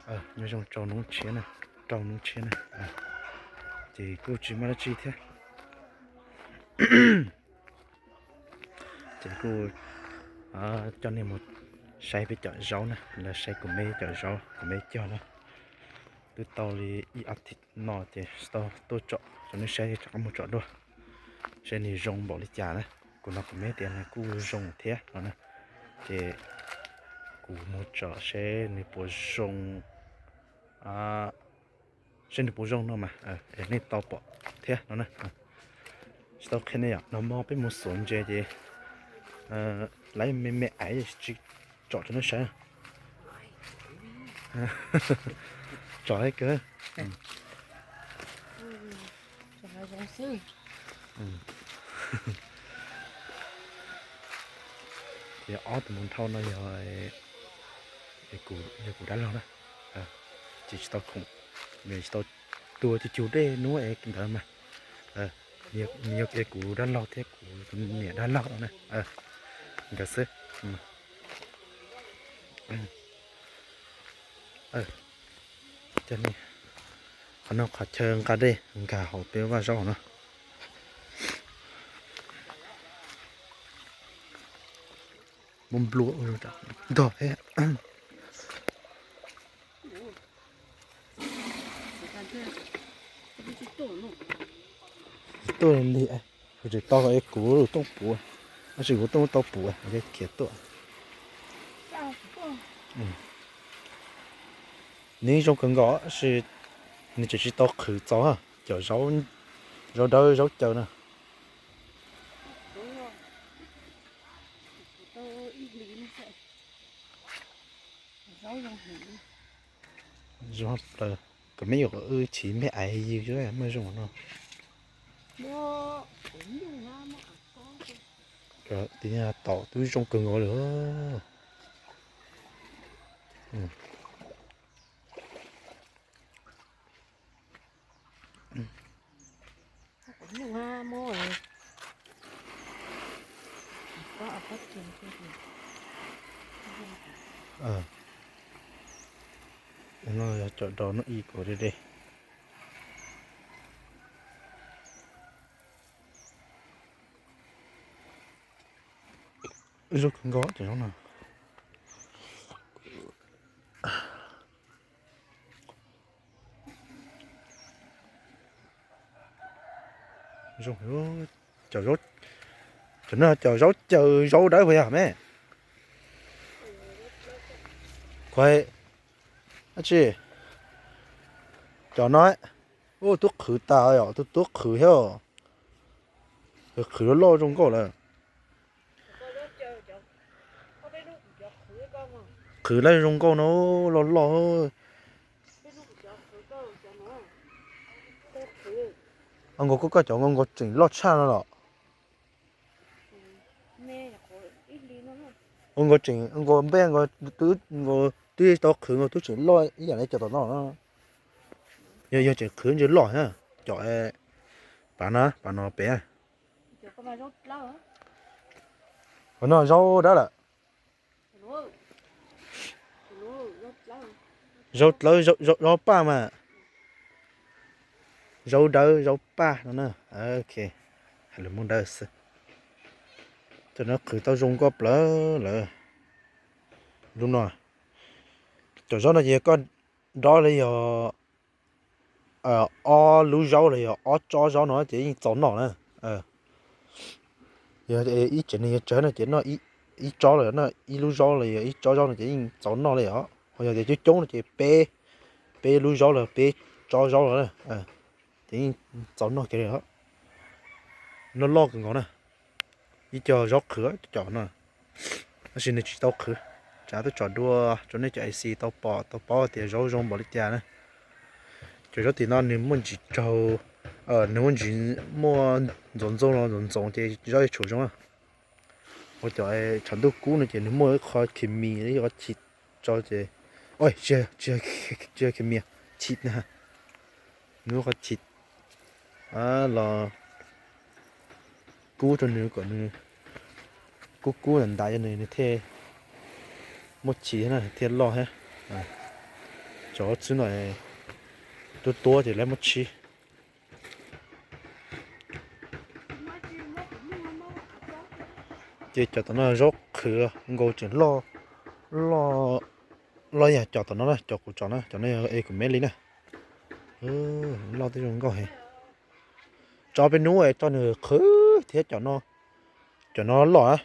Nyob zoo rau hnub tshiab na, rau hnub tshiab na, ces kuj tsis muaj dab tsi thiab. Ces kuj coj nej mus saib peb cov zaub na, los saib kuv me cov zaub kuv me cog na. Twb tau li ib as thiv no ces tsis tau tuaj tsom rau nej saib, rov qab mus tsom dua seb nws zoo npaum li cas na. Kuv no kuv me tias nws kuj zoo thiab no na, ces kuv mus tsom seb nws puas zoo, seb nws puas zoo no mas es nej tau pom thiab no na. Tsis tau qhia nej yom, nag hmo peb mus xuas ntses ces lawv me me aiv tsis tsom rau nej saib. Tsom kawg. Ces ob tug mus dhau no yog, yog kuv dab laug na, ces tsis tau khoom, tsis tau tua cug cug dej hnub es ntawd mas. Nws yog kuv dab laug thiab kuv niam dab laug na. Nkawd xwb. Qhov no qhov chaw nqa dej nkag hauv peb vaj zaub no. Muab nplua ntog thiab. Tuaj li, kuv tsis tau es kuv lub tooj puv, tab sis kuv tooj tau puv, khiav tuaj. Nws zoo kawg nkaus tab sis nws tseem tsis tau qhwv txaus, cov zaub dawb zaub caws na. Zoo plaws, kom me nyuam wb chiv me aiv yws muaj zoo no. Tis tom twb zoo kawg nkaus lawm. No yog cov dos no ib kuv deb deb. Zoo kawg nkaus cov zaub no. Cov no cov zaub caws zaub dawb puas yog me? Kuv, dab tsi, cov no, ub, tub qhwv tas yom, tub tub qhwv thiab, qhwv loj loj zoo nkauj lawm. Qhwv lawm zoo nkauj no, loj loj. Nkaus kuj koj cov nkaus tseem loj tshaj no los. Nkaus tseem nkaus npej nkaus twb tau qhwv nkaus twb tseem loj ib yam li cov tom no. Yog, yog tseem qhwv ntsis loj thiab. Cov pav no, pav no pem. Pav no zaub dawb lawm. Zaub dlawb, zaub paj mas. Zaub dawb zaub paj no na. Ok, hais lus Hmoob dawb xwb. Cov no qhwv tau zoo nkauj plaws lawm. Lub no, cov zaub no ces yog koj dob li yog ob lub zaub los yog ob tsob zaub no ces yeej txaus noj na. Yog ib tsev neeg yog tsawg no ces noj ib tsob los yog noj ib lub zaub los yog ib tsob zaub no ces yeej txaus noj li os. Ho yog tias coob coob no ces peb, peb lub zaub los peb tsob zaub los na, ces yeej txaus noj kiag li os. Loj loj kawg nkaus na. Ib co zaub qhwv cov no, tab sis nws tsis tau qhwv. Tsam twb tsom dua rau nej cov A C tau pom tau paub tias zaub zoo npaum li cas na. Cov zaub tim no nws muaj ntsis raug, nws muaj ntsis, muaj ntxoov ntxoo los ntxoov ntxoov ces zaub yuav tshuav zoo na. Ua cov tshav ntuj kub no ces nws muaj ib qho khes mis, ib qho chim tso ces, tsis yog khes mis, chim na. Nws muaj qhov chim los kub rau nws kom nws kub kub ntais ntais nws, nws thiaj muaj chim thiab thiaj loj thiab. Cov txwb no tuab tuab ces lawv muab tshib. Ces cov tom no zaub qhwv nkaus tseem loj, loj, loj yam cov tom no na, cov kuv tsom na, cov no yog es kuv meb li na. Loj twb zoo nkauj heev. Tso peb hnub es tso nws qhwv thiab cov no, cov no loj na,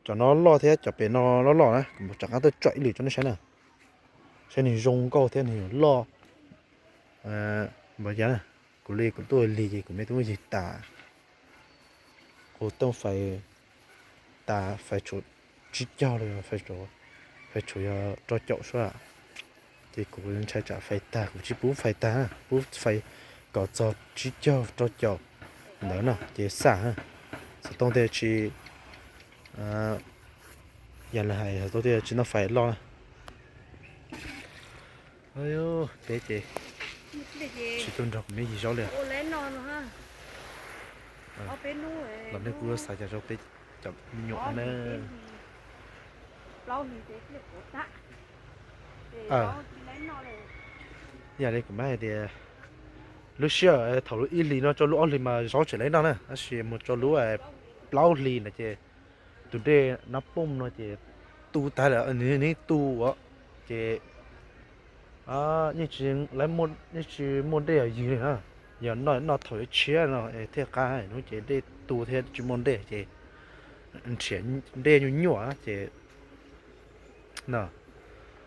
cov no loj thiab cov pem no loj loj na, kuv rov qab tuaj tsom ib lwm rau nej saib na. Saib nws zoo nkauj thiab nws loj. Npawg Yaj na, kuv li kuv tuaj lig ces kuv meb twb muab ywg tas. Kuv tooj fais tas, fais tshuav tsib caug los yog fais tshuav yog rau caum sua, ces kuv ntshai tsam fais tag, kuv tsis pub fais tag, pub fais kom txog tsib caug rau caum ntawd no ces xam, xov tooj thiaj tsis, yam li hais xov tooj thiaj tsis noj fais loj na. Peb ces tsis tuaj nrog kuv meb ywg zaub li. Los nej kuj xav cas rau peb cov me nyuam na. Yam li kuv mab hais tias lub sij hawm thaum lub ib hlis no rau lub ob hlis mas zaub tseem laib noj na, tab sis mus rau lub plaub hlis na ces tus dej Nab Pooj no ces tu tag lawm, nws yeej tu os, ces yeej tsis, yeej tsis muaj dej ywg li na. Yog noj noj thaum yuav tshiab no thiaj qab, hnub ces dej tu thiab tsis muaj dej ces nrhiav dej nyuaj nyuaj ces no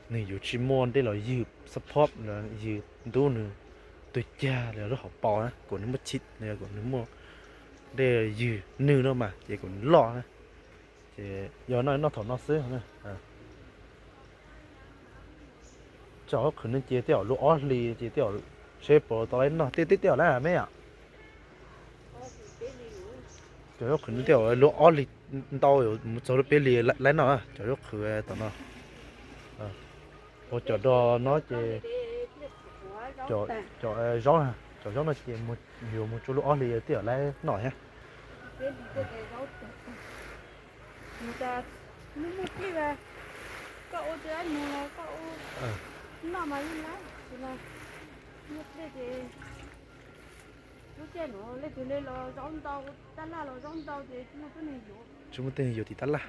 nws yuav tsis muaj dej los ywg support los ywg ntub nws tus cag los lub hauv paus na, kom nws muaj chim, kom nws muaj dej ywg nws no mas ces kom nws loj na. Ces yog noj noj thaum no xwb. Cov zaub qhwv no ces tej zaum lub ob hlis ces tej zaum seb puas tau laib noj, tej tej tej zaum laib me yom. Cov zaub qhwv no tej zaum lub ob hlis ntau mus txog lub peb hlis laib noj cov zaub qhwv tom no. Ua cov do no ces cov zaub, cov zaub no ces yuav mus txog lub ob hlis tej zaum laib noj thiab. Tsis muaj tej neeg yuav tim tab laj.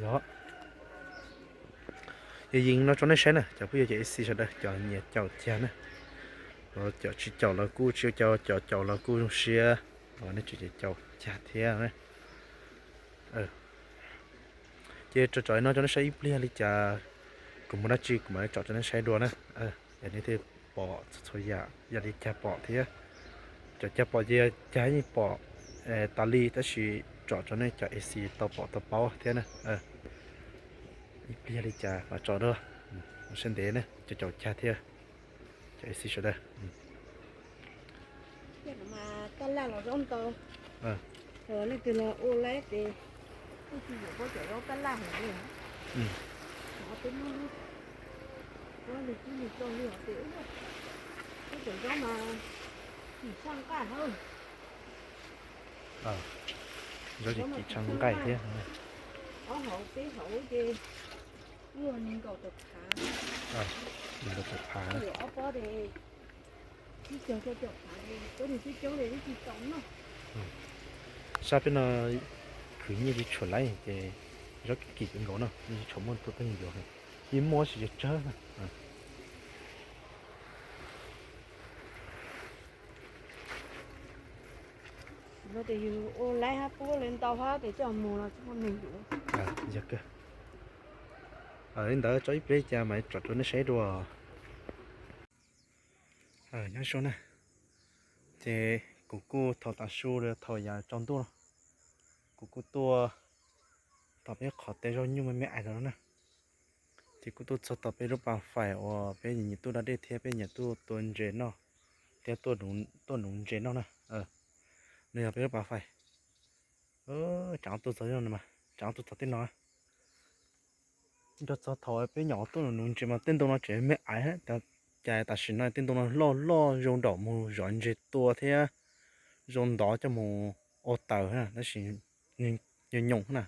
Yog, yog yees no rau nej saib na cov phooj ywg cov A C sawv daws, cov nyiam caum cag na, cov tsis caum los kuj tsis ua cas, cov caum los kuj zoo siab, nej tseem caum cag thiab. Ces tso tso no rau nej saib ib pliag li cas kuv mus dab tsi kuv mam li tso rau nej saib dua na. Yog nej thiaj pom txhua txhua yam, yog li cag pom thiab. Cov cag pom ces cag yeej pom tas li tab sis tso rau nej cov A C tau pom tau paub thiab na. Ib pliag li cas mam tso dua, sawv ntev na cov caum cag thiab. Cov A C sawv daws. Tab laj los zaub ntau. Leej twg los ua laib ces kuj tsis yuav pab cov zaub tab laj heev li. Peb lub, peb lub tib li tau li os ces peb cov zaub mas kim tshaj nqaij hauj. Zaub ces kim tshaj nqaij thiab. Ob hauv peb hauv ces luag nees nkaum tawm phav. Nees nkaum tawm phav. Ob pob ces ib caug caum phav, coob li twb coob li, ib tsis tau noj. Sab peb no khwv nyiaj tsis tshua laib ces zaub kim kim nkaus no, nyiaj tsis tshua muaj tus tuaj yuav, yeej muaj tab sis tsawg tsawg na. Ua laib hab puab le ntau hab tes coj mus los tsis muaj neeg yuav. Yog kawg. Li ntawd tso ib pliag cas mam tso rau nej saib dua. Nyob zoo na, ces kuv kuj thaum tav su thaum yav tsaus ntuj no, kuv kuj tuaj tom peb qhov teb zaub nyuj me me ais no na. Ces kuj tuaj txog tom peb lub pas fais uas peb nyiam tuaj da dej thiab peb nyiam tuaj tua ntses noj, thiab tuaj nuv ntses noj na. No yog peb lub pas fais. Tsaav tuaj txog no mas, tsaav tuaj txog tej no. Nrog txog thaum peb nyuam qhuav tuaj nuv ntses mas tej ntoo no tseem me ais, cas tam sim no tej ntoo no loj loj zoo nraum mus zov ntses tua thiab zoo ntov coj mus ua taws na, tab sis nyoos nyoos na.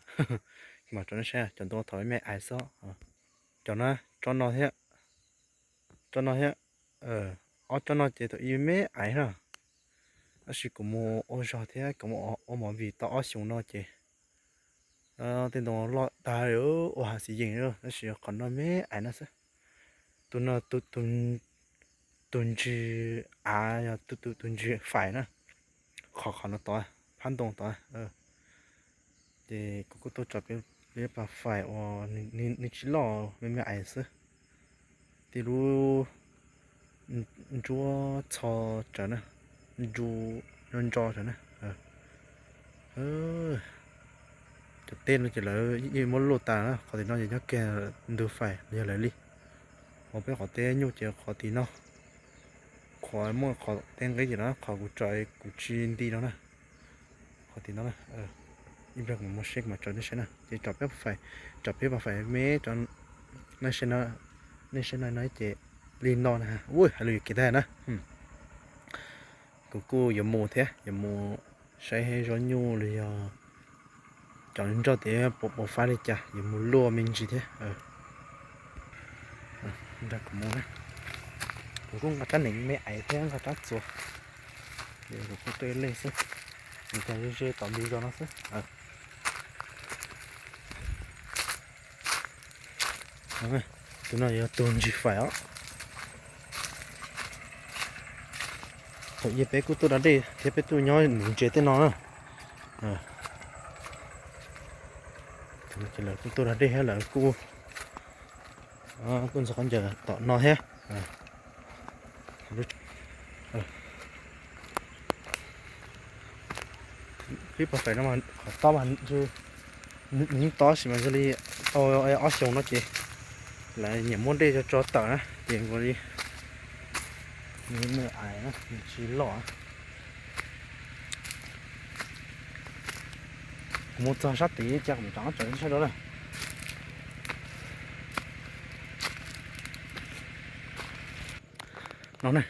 Mas rau nej saib cov ntoo thaum me me ais xwb. Cov no, tsob no thiab, tsob no thiab, ob tsob no ces thaum ub me me ais na. Tab sis kuv mus ua zog thiab kuv mus ua movie tau ob xyoos no ces tej ntoo loj tag, ua hav xwm yees, tab sis qhov no me me ais no xwb. Tus no tus ntsis av yog tus ntsis fais na, qhov qhov no tod, phab ntoo tod. Ces kuv kuj tuaj tso peb pas fais uas nws tsis loj, me me ais xwb. Tej lub ntsuab txho tsawv na, ntsuab ntso tsawv na. Cov teb no ces lawv yeej muab luaj tas na, qhov tim no ces nyob kiag ntug fais los yog lawv li. Ho peb qhov teb nyuj ces qhov tim no, qhov muaj qhov teb nqib ces no, qhov kuv tso kuv tsis nti no na. Qhov tim no, ib pliag kuv mus seb kuv mam tso nej saib na, ces tso peb pas fais, tso peb pas fais me, nej saib no, nej saib no no ces li no na, ua hais lus yuav kev tag na. Kuv kuj yuav mus thiab, yuav mus saib zov nyuj los yog cov ntsuab tias puas faib li cas, yuav mus luaj me ntsis thiab. Nrog kuv mus na. Kuv kuj nqa rab hneev me ais thiab nqa rab txuas, es kuv kuj tuaj ib leeg xwb, nws cas ze ze tom ntug zos no xwb. Tus no yog tus ntsis fais os. Thaum ub peb kuj tuaj da dej thiab peb tuaj nyob ntses tej no na. Ces lawv kuj tuaj da dej thiab lawv kuj, kuj ntxhov qhov ncauj tom no thiab. Peb pas fais no qhov tob mas nws tob sis mas zoo li tau ob xyoos no ces lawv nyiam muab dej tso tawm na ces nkaus li nws me ais na, nws tsis loj. Kuv mus txog sab tid cas kuv tseem tso saib dua na. No ne,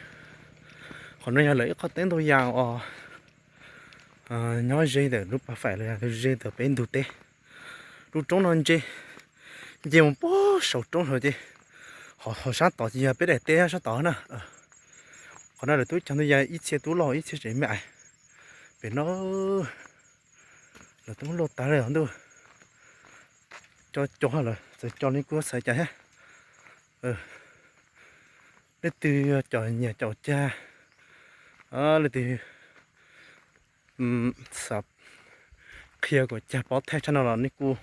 qhov no yog lawv ib qhov teb ntau yam uas nyob ze ntawm lub pas fais los yog ze ntawm peb ntug teb. Lub roob no nce, nce mus pem saum roob saud ces ho sab tod ces yog peb daim teb sab tod na. Qhov no lawv twb cog ntau yam ib txhia tub loj ib txhia tseem me ais. Pem no lawv twb luaj tas li os ntuj. Cov cov lawm txawm cov li kuj xav cas thiab. Leej twg cov nyiam caum cag, leej twg xav qhia kom cag pob thaij tshaj no los nej kuj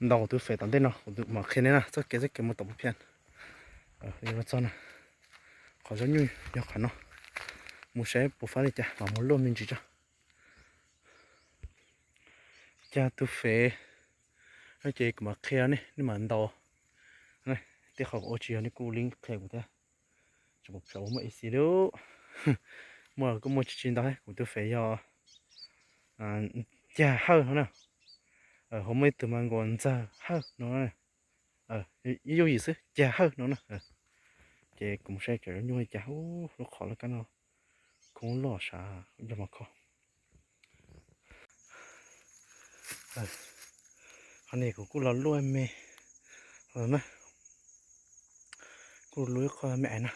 ntaus kuv tus fem tom ntej no, kuv mam qhia nej na txoj kev txoj kev mus tom Phu Phiaj. Txog na, qhov zov nyuj yog qhov no, mus saib puas fab li cas mas mus luaj me ntsis tso. Cag tus fem no ces kuv mam qhia nej, nej mam ntaus. Tej qhov ua tsis yog nej kuj li qhia kuv thiab. Tsis pom ua muaj ib xis li, muaj kuj muaj tsis tsis ntau, kuv tus fem yog Cag Hawj no na. Ho muaj ib tug mas nkaus Ntxawg Hawj no, ib yooj yim xwb, Cag Hawj no na. Ces kuv mus saib cov nyuj li cas, lub qhov laj kab no khoob loj sav, yog mas kho. Qhov no kuv kuj los luaj me na, kuj luaj ib qho me ais na,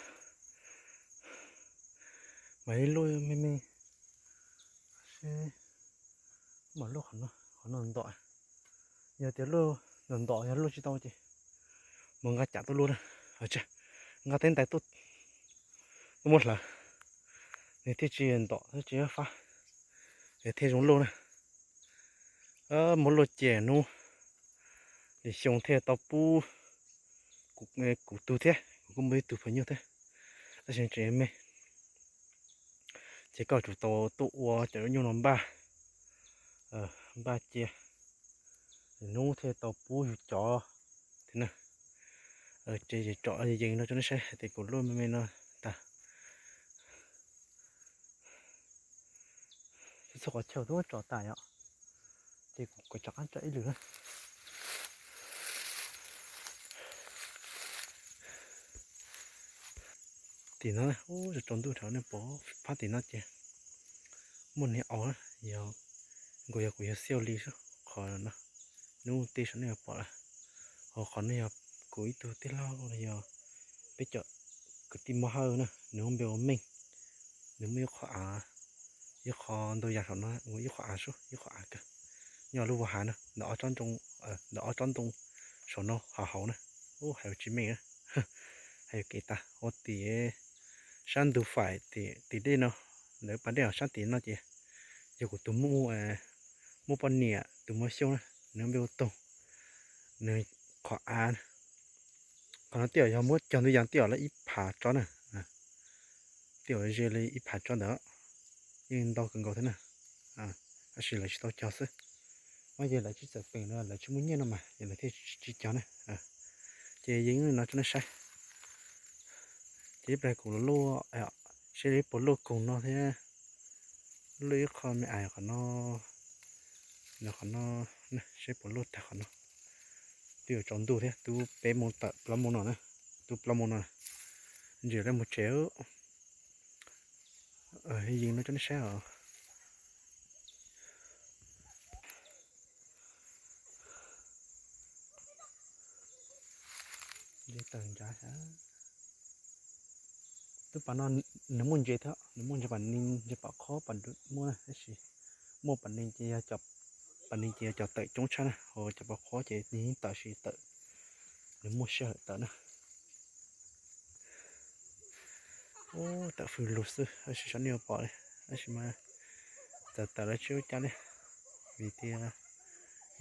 mas ib luaj me me, mas luaj qhov no, qhov no ntom. Yog tias luaj ntom ntom, yog luaj tsis tau ces mus nqa cam tuaj luaj na. Nqa teeb ntais tuaj, tuaj muab hlawv, nws thiaj tsis ntom thiab tsis fab, nws thiaj zoo luaj na. Muab luaj ces hnub xyoo thiaj tau pub kuv tug thiab, kuv kuj muaj ib tug phaw nyuj thiab, tab sis tseem me. Ces koj tsum tau tuaj ua cov nyuj no npaj, npaj cia, hnub thiaj tau pub yus cov thiab na. Ces tsom yees no rau nej saib hais tias kuv luaj me me no tag. Txhua qhov chaw twb muab tsom tas yom, ces kuv kom rov qab tsom ib lwm na. Tim no, tsaus ntuj thaum nej pom phab tim no ces muaj niag aus, Yog, nkaus yog kuv yog xiaus li xwb qhov no, nub tej saum nej yuav pom lawm. Ho qhov no yog kuv ib tug tij laug los yog peb cov kwv tij Moob Hawj na, nws hu npe ua Meej. Nws muaj ib qho av, ib qho ntau yam saum no, ua ib qho av sub ib qho av kawg, nyob lub vaj hav na, ntawm ob tsob ntoo, ntawm ob tsob ntoo saum no hav hauv na. Ub, hais tsis meej, hais yuav kev tas ua tim sab ntug faim tim dej no, ntawm pas dej sab tim no ces yog kuv tus muam, muaj poj niam tus muam Xyooj na, nws npe ua Toog, nws qhov av. Qhov no twb yog muab cog ntub yas twb yog lawm ib phav tsob na, twb yog ze li ib phav tsob ntawd, yeej ntau kawg nkaus thiab na, tab sis lawv tsis tau cog xwb. Mas yog lawv tsis txawm peem no lawv tsis muaj nyiaj no mas yog lawv thiaj tsis cog na. Ces yeej no tso nej saib. Ces ib pliag kuv luaj, seb puas luaj koog no thiab. Luaj ib qho me ais qhov no, qhov no, seb puas luaj tag qhov no. Twb yuav tsaus ntuj thiab, twb peb moos tawm plaub moos no na, twb plaub moos no, ntsia lawm mus tsev. Yeej no tso nej saib os. Ntses tawm nrad. Twb pas no nws muaj ntses thiab, nws muaj ntses pam ni, ntses pam qhob pam dub muaj na, tab sis muaj pam ni ces, pam ni ces yog cov tawm coob tshaj na, ho cov pam qhob ces nws yeej tawm, tab sis tawm nws muaj sij hawm tawm na. Ub, tawm fwj lug xwb, tab sis saib nej yuav pom li, tab sis mas txawm tawm los tsis ua cas li, vim tias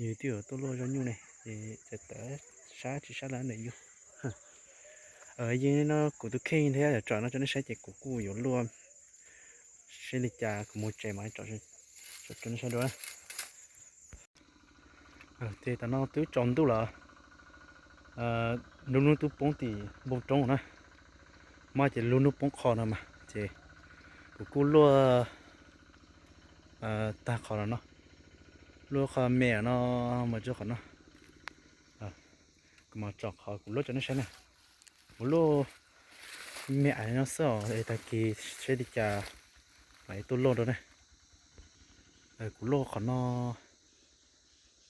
yus twb yuav tuaj luaj zaub nyuj ne, ces txawm tawm sab tsis sab lawm ntawm yus. Yeej no kuv tus kheej thiab yuav tsom no tso nej saib ces kuv kuj yuav luaj, seb li cas kuv mus tsev mas tso nej saib dua. Ces tam no twb tsaus ntuj lawm, lub hnub twb poob tim npoo roob na, mas ces lub hnub poob qho no mas ces kuv kuj luaj tag qhov no, luaj qhov me no, mas tso qhov no, kuv mam tsom qhov kuv luaj tso nej saib na. Kuv luaj me ais no xwb os, es tag kis seb li cas mam li tuaj luaj rau ne. Kuv luaj qhov no,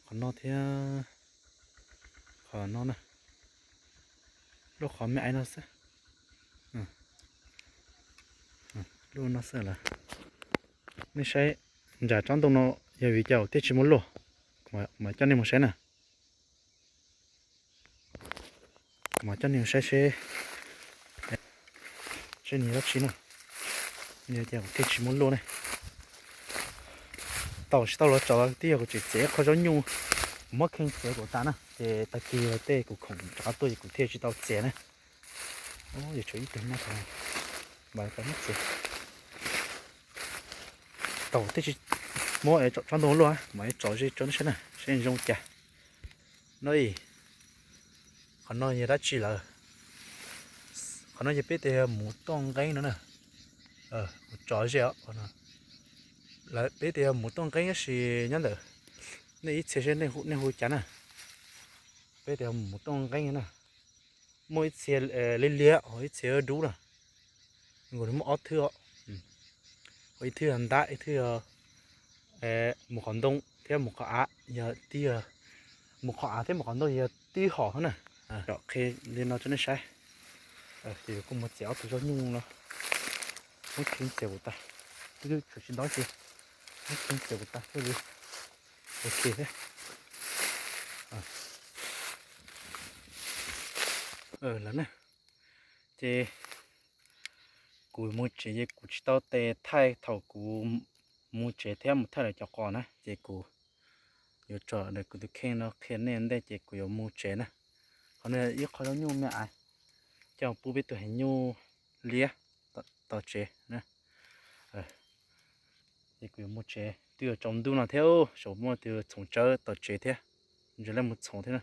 qhov no thiab qhov no na, luaj qhov me ais no xwb, luaj no xwb lawm. Nej saib, nram tsob ntoo no yog vim cas kuv thiaj tsis muab luaj, mas coj nej mus saib na. Mas coj nej mus saib seb, seb nws dab tsi na, yog tias kuv thiaj tsis muab luaj ne. Tau tsis tau los tsaus, twb yog kuv tseem txiav qho zaub nyuj, kuv muab kheej txiav kuv tas na, ces tag kis tej kuv khoom rov qab tuaj ces kuv thiaj tsis tau txiav na. Yuav tshuav ib tug no, mas tau muab txiav. Tau thiaj tsis muab tsob ntoo luaj, mas tso ze tso nej saib na, seb zoo cas. No, qhov no yog dab tsi lawm? Qhov no yog peb tias yog mus toj nqeeb no na. Kuv tso ze os, peb tias yog mus toj nqeeb tab sis nyob ntawm nej ib txhia seb nej hu cas na. Peb tias yog mus toj nqeeb na, muaj ib txhia liab liab, ho ib txhia dub na. Nkaus nws muaj ob thwb os, ib thwb yog ntab, ib thwb yog mus qhov ntoo thiab mus qhov av, yog tib yog mus qhov av thiab mus qhov ntoo yog tib hom na. Cov qhia li no tso nej saib. Ces kuv kuj mus txiav ob tug zaub nyuj no, muab kheej txiav kuv tas, twb tshuav tsis ntau ces muab kheej txiav kuv tas thiaj li ok thiab. Lawm na, ces kuv mus tsev ces kuv tsis tau tes thaij thaum kuv mus tsev thiab mus thaij lawv cov qos na, ces kuv yuav tso kuv tus kheej no qhia nej ua ntej ces kuv yuav mus tsev na. Qhov no ib qho zaub nyuj me ais, coj pub peb tus heev nyuj liab tom tsev na. Ces kuv yuav mus tsev, twb yuav tsaus ntuj no thiab, saum muaj tus txhoov tsawb tom tsev thiab, ntsia lawv mus txhoov thiab na.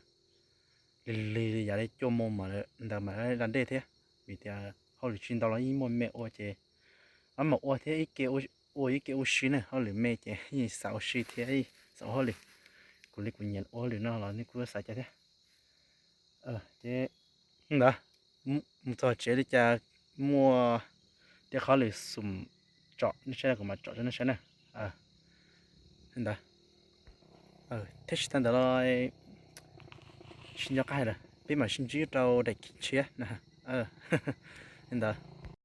Lig lig yav li cuaj moos ntawd mam da dej thiab, vim tias hauj lwm tsis ntau los yeej muaj me ua ces, mam ua thiab ib ke, ua ib ke ua si na, hauj lwm me ces yeej xav ua si thiab xav ua hauj lwm. Kuv li kuv nyiam ua hauj lwm no los nej kuj xav cas thiab. Ces ntawd, mus txog tsev li cas muaj tej qhov lwm xum tsom nej saib, kuv mam tsom rau nej saib na. Ntawd, thiab tsis tas ntawd los tsis nco qab hais lawm, peb mam sib ntsib rau daim tshiab na. Ntawd,